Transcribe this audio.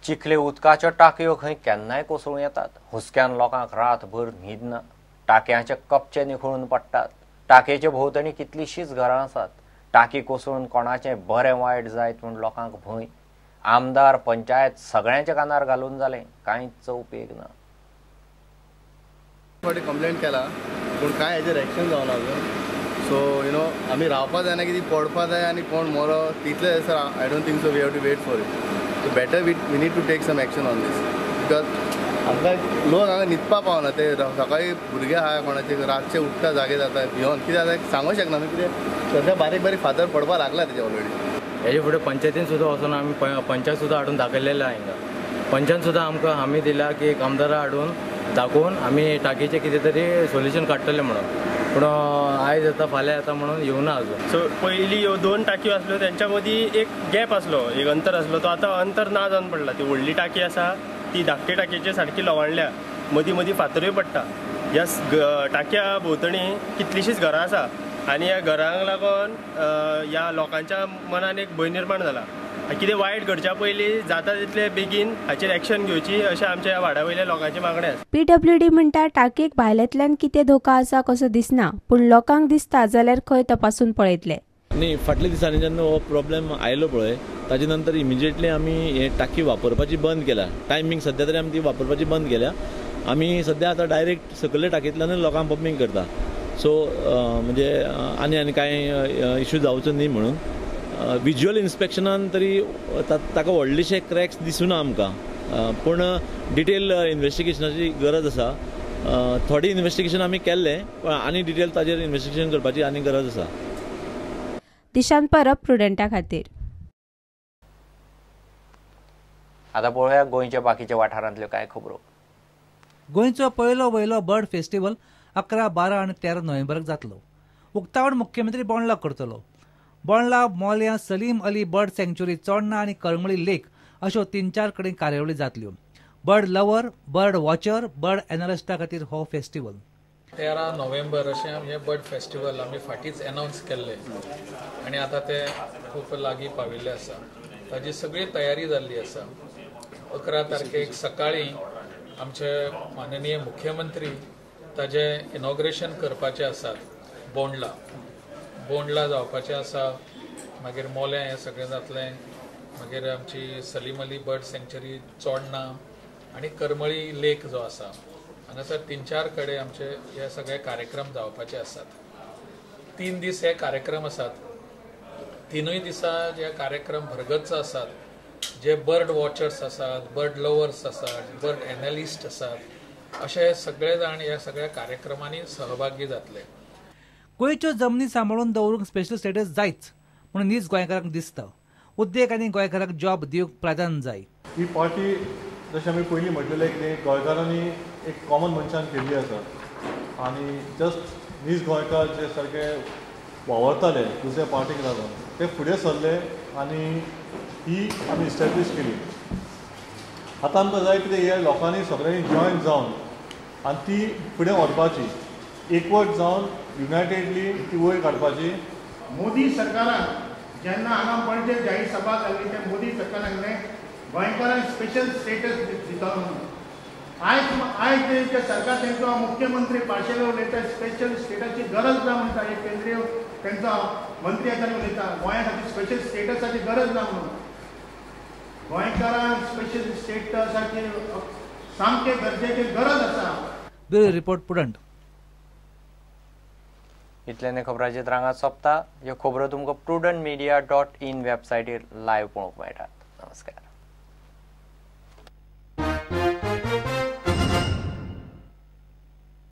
चिखले उदकाच्यो टाकयो खंय केन्नाय कोसळूं येतात. हुस्क्यान लोकांक रातभर न्हीद ना. टाकयांचे कपचे निखळून पडटात. टाकयेचे भोंवतणी कितलीशींच घरां आसात. टाकी कोसळून कोणाचें बरें वायट जायत म्हूण लोकांक भंय. आमदार पंचायत सगळ्यांच्या कानार घालून जालें, कांयच उपेग ना. फावटी कंप्लेंट केला पूण कांय हेजेर एक्शन जावना अजून. सो you know आमी रावपा जायना की ती पडपा जाय आनी कोण मरो तितले sir I don't think so we have to wait for it. So better we need to take some action on this because आमकां लोक हांगा न्हिदपा पावना. ते सकाळी भुरगे आहा कोणाचे रातचे उठ्ठा जागे जाता भियोन कितें जाता सांगूंक शकना न्हू. कितें सद्या बारीक बारीक फातर पडपा लागला तेजे ऑलरेडी. हेजे फुडें पंचायतीन सुद्दां वचून आमी पंचायत सुद्दां हाडून दाखयलेलें आहा हिंगा. पंचायत सुद्दां आमकां हमी दिल्या की एक आमदारा हाडून दाखोवन आमी टाकीचें कितें तरी सोल्युशन काडटले म्हणून, पूण आयज येता फाल्यां येता म्हणून येवना अजून. सो पयलीं ह्यो दोन टाकयो आसल्यो तेंच्या मदीं एक गॅप आसलो, एक अंतर आसलो, तो आतां अंतर ना जावन पडला. ती व्हडली टाकी आसा ती धाकटी टाकयेचे सारकी लवाणल्या, मदीं मदीं फातरूय पडटा. ह्या टाकया भोंवतणी कितलींशींच घरां आसा आनी ह्या घरांक लागून ह्या लोकांच्या मनान एक भंय निर्माण जाला. कितें वायट घडच्या पयलीं जाता तितले बेगीन हाचेर एक्शन घेवची अशें आमच्या ह्या वाड्या वयल्या लोकांची मागणी आसा. पीडब्ल्यूडी म्हणटा टाकयेक भायल्यांतल्यान कितें धोका आसा कसो दिसना, पूण लोकांक दिसता जाल्यार खंय तपासून पळयतले. न्ही, फाटल्या दिसांनी जेन्ना हो प्रॉब्लेम आयलो पळय ताजे नंतर इमिजिएटली आमी हे टाकी वापरपाची बंद केल्या. टायमींग सद्या तरी आमी ती वापरपाची बंद केल्या. आमी सद्या आतां डायरेक्ट सकयल्या टाकींतल्यानूच लोकांक पंपींग करता. सो म्हणजे आनी आनी कांय इशू जावचो न्ही म्हणून विज्युअल इन्स्पेक्शनान तरी ताका व्हडलेशे क्रॅक्स दिसुना आमकां, पूण डिटेल इन्वेस्टिगेशनाची गरज आसा. थोडी इन्वेस्टिगेशन आमी केल्लें पण आनी डिटेल ताजेर इन्वेस्टिगेशन करपाची आनी गरज आसा. दिशांत परब, प्रुडंटा खातीर. आतां पळोवया गोंयच्या बाकीच्या वाठारांतल्यो कांय खबरो. गोंयचो पयलो वयलो बर्ड फेस्टिवल 11, 12 आनी 13 नोव्हेंबराक जातलो. उक्तावण मुख्यमंत्री बोंडला करतलो. बोंडला, मोल्यां, सलीम अली बर्ड सँक्च्युरी, चोडणा आनी करमळी लेक अश्यो 3-4 कडेन कार्यावळी जातल्यो. Bird lover, bird watcher, bird एनालिस्टा खातीर हो फेस्टिवल. 13 नोव्हेंबर अशें हें बर्ड फेस्टिवल आमी फाटींच अनावन्स केल्लें आनी आतां तें खूब लागीं पाविल्लें आसा. ताजी सगळी तयारी जाल्ली आसा. 11 तारखेक सकाळीं आमचे माननीय मुख्यमंत्री ताजें इनॉग्रेशन करपाचें आसात. बोंडला बोंडला जावपाचें आसा, मागीर मोल्यां हें सगळें जातलें, मागीर आमची सलीम अली बर्ड सँक्च्युरी, चोडणा आनी करमळी लेक जो आसा हांगासर 3-4 कडेन आमचे हे सगळे कार्यक्रम जावपाचे आसात. 3 दीस हे कार्यक्रम आसात. 3ूय दिसा जे कार्यक्रम भरगच्च आसात. जे बर्ड वॉचर्स आसात, बर्ड लवर्स आसात, बर्ड एनालिस्ट आसात, अशे सगळे जाण ह्या सगळ्या कार्यक्रमांनी सहभागी जातले. गोंयच्यो जमनी सांबाळून दवरूंक स्पेशल स्टेटस जायच म्हणून नीज गोंयकारांक दिसता. उद्देग आनी गोंयकारांक जॉब दिवंक प्राधान्य जाय. ही पार्टी जशें आमी पयलीं म्हटलेलें की गोंयकारांनी एक कॉमन मनशान केल्ली आसा आनी जस्ट नीज गोंयकार जे सारके वावरताले दुसऱ्या पार्टीक लागून ते फुडें सरले आनी ही आमी इस्टॅब्लीश केली. आतां आमकां जाय कितें ह्या लोकांनी सगळ्यांनी जॉयन जावन आनी ती फुडें व्हरपाची, एकवट जावन युनायटेडली ती वयर काडपाची. मोदी सरकारान जेन्ना हांगा पणजे जाहीर सभा जाल्ली ते मोदी सरकारान सांगलें गोंयकारांक स्पेशल स्टेटस दितलो म्हणून. आयज ते सरकार तेंचो मुख्यमंत्री भाशेन उलयता स्पेशल स्टेटाची गरज ना म्हणटा. एक केंद्रीय तेंचो मंत्री आसा उलयता गोंया खातीर स्पेशल स्टेटसाची गरज ना म्हणून. गोंयकारांक स्पेशल स्टेटसाची सामकें गरजेची गरज आसा. Bureau report, Prudent. इतल्याने खबरांचे रांगात सोंपता. ह्यो खबरो तुमकां prudentmedia.in वेबसायटीर लायव्ह पळोवंक मेळटात. नमस्कार.